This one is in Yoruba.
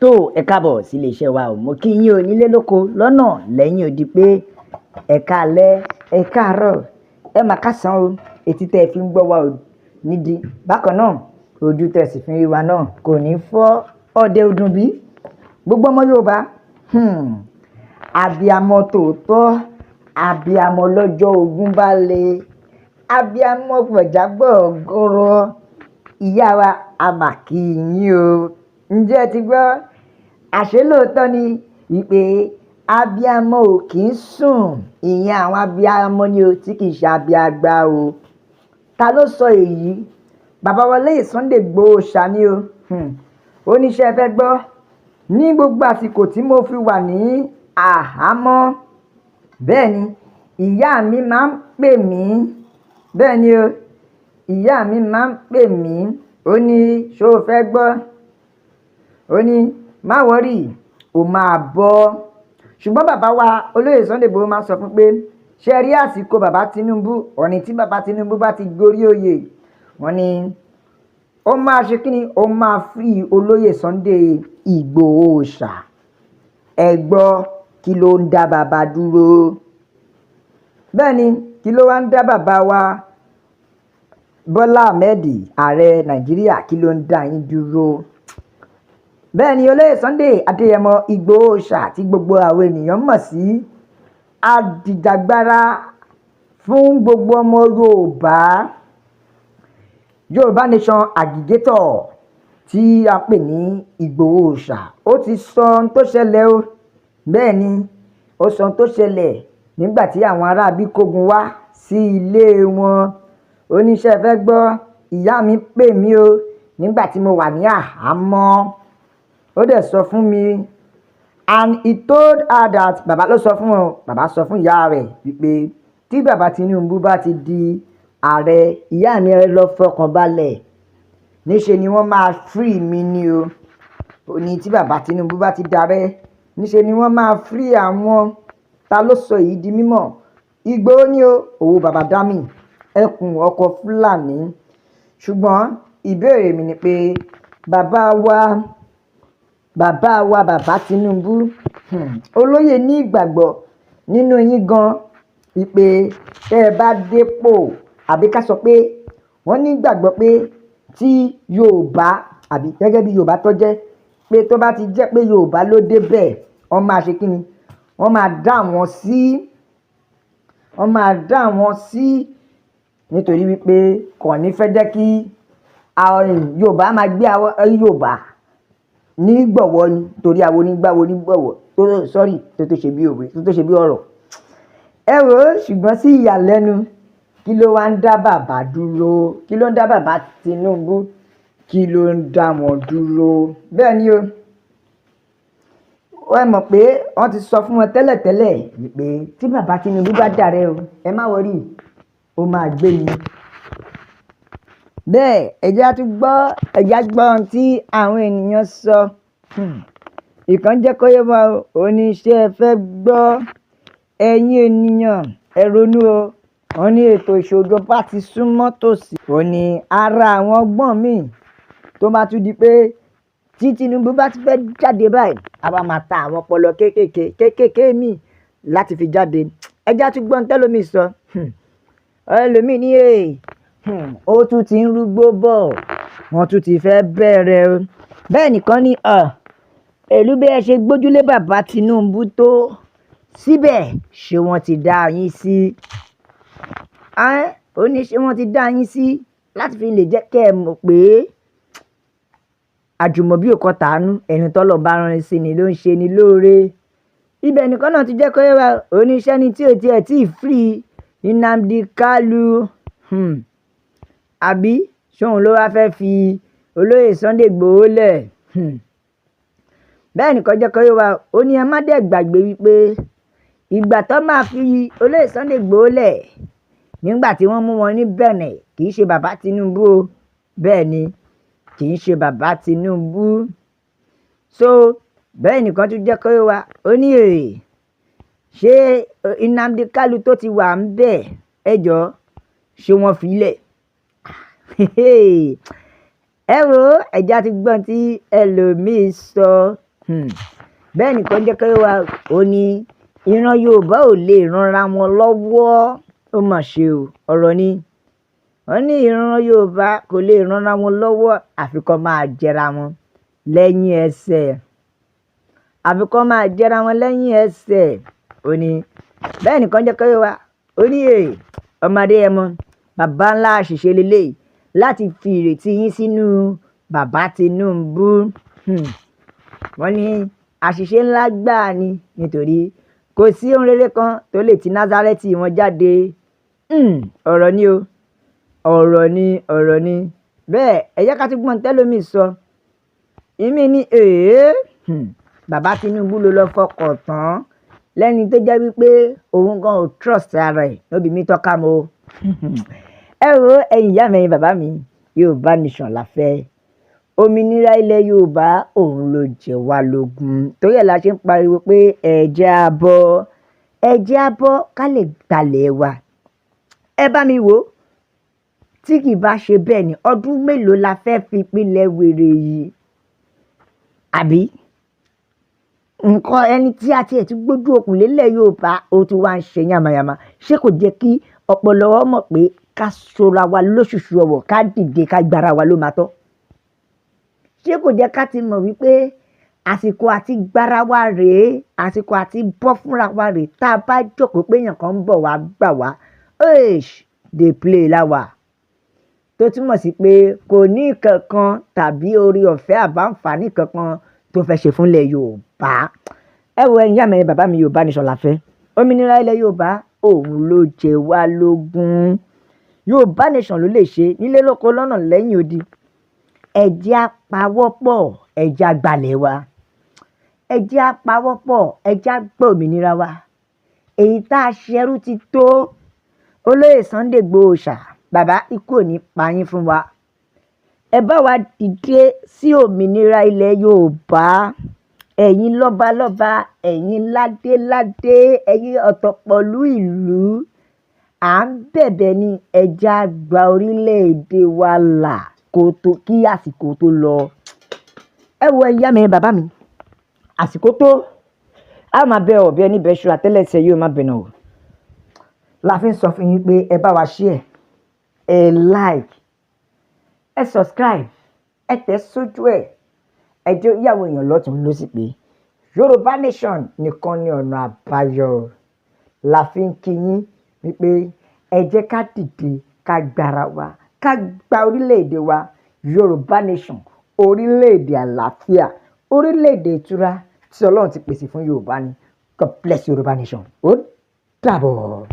Tó ẹ káàbọ̀ sí iléeṣẹ́ wa o. Mo kí yín o nílé lóko lọ́nà lẹ́yìn odi pé ẹ káalẹ́, ẹ káàárọ̀, ẹ mà káàsán o. Etí tẹ́ ẹ fi ń gbọ́ wa ò nídìí. Bákan náà, ojú tẹ́ ẹ sì fi ń rí wa náà kò ní fọ́ ọdẹ ọdún bí. Gbogbo ọmọ Yorùbá, abiyamọ tòótọ́, abiyamọ lọ́jọ́ ogun bá le, abiyamọ gbọ̀já gbọ̀ọ̀gọ̀rọ̀, ìyá wa, a mà kí yín o. Ǹjẹ́ ẹ ti gbọ́? Àṣé lóòótọ́ ni wípé abiyamọ ò kì í sùn. Ìyẹn àwọn abiyamọ ni o tí kì í ṣe abiagba o. Ta ló sọ èyí? Bàbá wa Olóyè Sunday Igboho ṣá ni o. Ó ní ṣé ẹ fẹ́ gbọ́? Ní gbogbo àsìkò tí mo fi wà ní àhámọ́, bẹ́ẹ̀ ni ìyá mi máa ń pè mí. Bẹ́ẹ̀ ni o, ìyá mi máa ń pè mí. Ó ní ṣé o fẹ́ gbọ́? Ó ní má worry, o máa bọ́. Ṣùgbọ́n bàbá wa Olóyè Sunday Igboho máa ń sọ fún pé ṣé ẹ rí àsìkò bàbá Tinubu, ọ̀nì tí bàbá Tinubu bá ti gorí oyè, wọ́n ní ó máa ṣe kíni, ó máa free Olóyè Sunday Igboho ṣá. Ẹ gbọ́, kí ló ń dá bàbá dúró? Bẹ́ẹ̀ ni, kí ló wá ń dá bàbá wa Bọ́lá Ahmed, ààrẹ Nàìjíríà, kí ló ń dá yín dúró? Bẹ́ẹ̀ ni Olóyè Sunday Adéyẹmọ Ìgbòho ṣá tí gbogbo àwọn ènìyàn mọ̀ sí adìjàgbara fún gbogbo ọmọ Yorùbá, Yorùbá Nation agitator tí a pè ní Ìgbòho ṣá, ó ti sọ ohun tó ṣẹlẹ̀ o. Bẹ́ẹ̀ ni, ó sọ ohun tó ṣẹlẹ̀ nígbà tí àwọn aráabí kógun wá sí ilé wọn. Ó ní ṣé ẹ fẹ́ gbọ́? Ìyá mi pè mí o nígbà tí mo wà ní àhámọ́. Ó dẹ̀ sọ fún mi, and he told her that, bàbá ló sọ fún ọ, bàbá sọ fún ìyá rẹ̀ wípé tí bàbá Tinubu bá ti di ààrẹ, ìyá mi, ẹ lọ fọkàn balẹ̀, níṣe ni wọ́n máa free mi ni o. Ó ní tí bàbá Tinubu bá ti darẹ́, níṣe ni wọ́n máa free àwọn. Ta ló sọ èyí di mímọ̀? Ìgbòho ní o, owó bàbá dami, ẹkùn ọkọ̀ Fúlàní. Ṣùgbọ́n ìbéèrè mi ni pé bàbá wa bàbá Tinubu, olóyè ní ìgbàgbọ́ nínú yín gan wípé tẹ́ ẹ bá dépò, àbí ká sọ pé wọ́n ní ìgbàgbọ́ pé tí Yorùbá, àbí gẹ́gẹ́ bí Yorùbá tó jẹ́ pé tó bá ti jẹ́ pé Yorùbá ló débẹ̀, wọ́n máa ṣe kí ni? Wọ́n máa dá wọn sí, wọ́n máa dá wọn sí, nítorí wípé kò ní fẹ́ jẹ́ kí Yorùbá máa gbé Yorùbá ní gbọ̀wọ́ ni, torí àwọn onígbàwo onígbọ̀wọ́ tó sọ́rí tó ṣe bí òwe tó ṣe bí ọ̀rọ̀. Ẹ wò ó. Ṣùgbọ́n sí ìyàlẹ́nu, kí ló wá ń dá bàbá dúró? Kí ló ń dá bàbá Tinubu? Kí ló ń dá wọn dúró? Bẹ́ẹ̀ ni o, ẹ mọ̀ pé wọ́n ti sọ fún wọn tẹ́lẹ̀tẹ́lẹ̀ wípé tí bàbá Tinubu bá dàrẹ́ o, ẹ má worry, ó máa gbé mi. Bẹ́ẹ̀ ẹ jẹ́ á tún gbọ́, ẹ jẹ́ á gbọ́ ohun tí àwọn ènìyàn sọ. Ìkan jẹ́ kó yé wa o, ó ní ṣé ẹ fẹ́ gbọ́? Ẹ̀yin ènìyàn, ẹ ronú o. Wọ́n ní ètò ìṣèjọba ti súnmọ́ tòsí. Ó ní ara àwọn ọgbọ́n míì tó bá tún di pé tí Tinubu bá ti fẹ́ jáde báyìí, a bá máa ta àwọn ọpọlọ kéékèèké kéékèèké míì láti fi jáde. Ẹ jẹ́ á tún gbọ́ ohun tẹ́lòmíì sọ. Ẹlòmíì ní ó tún ti ń rúgbó bọ̀, wọ́n tún ti fẹ́ bẹ̀rẹ̀ o. Bẹ́ẹ̀ nìkan ní pẹ̀lú bí ẹ ṣe gbójúlé bàbá Tinubu tó síbẹ̀, ṣé wọ́n ti dá yín sí? Ó ní ṣé wọ́n ti dá yín sí láti fi lè jẹ́ kí ẹ mọ̀ pé àjùmọ̀bí ò kan tàánú, ẹni tọ́lọ́run bá rán sí ni ló ń ṣe ni lóore. Ibẹ̀ nìkan náà ti jẹ́ kó yé wa. Oníṣẹ́ ni tí ò tiẹ̀ tí ì free Nnamdi Kanu, àbí ṣóun ló wáá fẹ́ẹ́ fi olóyè Sunday Igboho lẹ̀? Bẹ́ẹ̀ nìkan jẹ́ kó yé wa. Ó ní ẹ má dẹ̀ gbàgbé wípé ìgbà tó máa fi olóyè Sunday Igboho lẹ̀ nígbà tí wọ́n mú wọn ní Benin, kì í ṣe bàbá Tinubu o. Bẹ́ẹ̀ ni, kì í ṣe bàbá Tinubu. So bẹ́ẹ̀ nìkan tún jẹ́ kó yé wa. Ó ní èrè ṣé Nnamdi Kanu tó ti wà ń bẹ̀, ẹ jọ̀ọ́, ṣé wọ́n fi í lẹ̀? Ẹ wo, ẹ̀já ti gbọ́n tí ẹlòmíín sọ. Bẹ́ẹ̀ nìkan jẹ́ kí wá ó ní ìran Yorùbá ò lè ranra wọn lọ́wọ́. Ó mà ṣe o, ọ̀rọ̀ ni. Wọ́n ní ìran Yorùbá kò lè ranra wọn lọ́wọ́, àfi kó máa jẹra wọn lẹ́yìn ẹsẹ̀. Àfi kó máa jẹra wọn lẹ́yìn ẹsẹ̀. Ó ní bẹ́ẹ̀ nìkan jẹ́ kí wá ó ní è ọmọdé Adéyẹmọ, bàbá ńlá àṣìṣe lélẹ́yìí láti fi ìrètí yín sínú bàbá Tinubu. Wọ́n ní àṣìṣe ńlá gbáà ni, nítorí kò sí ohun rere kan tó lè ti Násárẹ́tì wọn jáde. Ọ̀rọ̀ ni o, ọ̀rọ̀ ni, ọ̀rọ̀ ni. Bẹ́ẹ̀ ẹ jẹ́ ká tún gbọ́n tẹ́lómi sọ. Ìmí ní èé, bàbá Tinubu ló lọ fọkàn tán lẹ́ni tó jẹ́ wípé òun gan ò trust ara ẹ̀, no be me talk am o. Ẹ wo ẹ̀yin ìyá mi, ẹ̀yin bàbá mi, Yorùbá nation la fẹ́. Òmìnira ilẹ̀ Yorùbá òun ló jẹ wá lógún. Torí ẹ̀ la ṣe ń pariwo pé ẹ jẹ́ á bọ́, ẹ jẹ́ á bọ́ ká lè gbalẹ̀ wa. Ẹ bá mi wò ó, tí kì bá ṣe bẹ́ẹ̀ ni, ọdún mélòó la fẹ́ fi pilẹ̀ wèrè yìí? Àbí nǹkan ẹni tí a ti ẹ̀ ti gbójú okùn lélẹ̀ Yorùbá, ó tún wá ń ṣe yàmàyàmà. Ṣé kò jẹ́ kí ọpọlọ wa mọ̀ pé ká sora wa lóṣùṣù ọwọ̀, ká dìde, ká gbára wa ló máa tọ́? Ṣé kò jẹ́ ká ti mọ̀ wípé àsìkò àti gbára wa rèé, àsìkò àti bọ́ fúnra wa rèé? Tá a bá jókòó pé èèyàn kan ń bọ̀ wá gbà wá, eish, dey play láwà. Tó túmọ̀ sí pé kò ní kankan tàbí oore ọ̀fẹ́ àbáǹfààní kankan tó fẹ́ ṣe fúnlẹ̀ Yorùbá. Ẹ wo ẹ̀yin ìyá mi, ẹ̀yin bàbá mi, Yorùbá nation la fẹ́. Òmìnira ilẹ̀ Yorùbá òun ló jẹ wá lógún. Yorùbá nation ló lè ṣe nílé lóko lọ́nà lẹ́yìn odi. Ẹ jẹ́ á pawọ́pọ̀, ẹ jẹ́ á gbalẹ̀ wa. Ẹ jẹ́ á pawọ́pọ̀, ẹ jẹ́ á gba òmìnira wa. Èyí tá a ṣẹrú ti tó. Olóyè Sunday Igboho ṣà, bàbá, ikú ò ní pa yín fún wa. Ẹ bá wa dìde sí òmìnira ilẹ̀ Yorùbá. Ẹ̀yin lọ́balọ́ba, ẹ̀yin ládéládé, ẹ̀yin ọ̀tọ̀pọ̀lú ìlú. À ń bẹ̀bẹ̀ ní, ẹ jẹ́ á gba orílẹ̀-èdè wa là kó tó kí àsìkò tó lọ. Ẹ wo ẹ̀yin ìyá mi, ẹ̀yin bàbá mi, àsìkò tó. A máa bẹ ọ̀bẹ níbẹ̀ ṣu àtẹ́lẹsẹ̀ yóò má bẹ̀nà o. La fi ń sọ fún yín pé ẹ bá wa share, ẹ like, ẹ subscribe, ẹ tẹ̀ sójú ẹ̀. Ẹ jẹ́ ó yé àwọn èèyàn lọ́tùn lósì pé Yorùbá nation nìkan ni ọ̀nà àbáyọ. La fi ń kí yín wípé ẹ jẹ́ ká dìde, ká gbára wa, ká gba orílẹ̀-èdè wa. Yorùbá nation, orílẹ̀-èdè àlàáfíà, orílẹ̀-èdè ìtura tí Ọlọ́run ti pèsè fún Yorùbá ni. God bless Yorùbá nation. Ó dàbọ̀.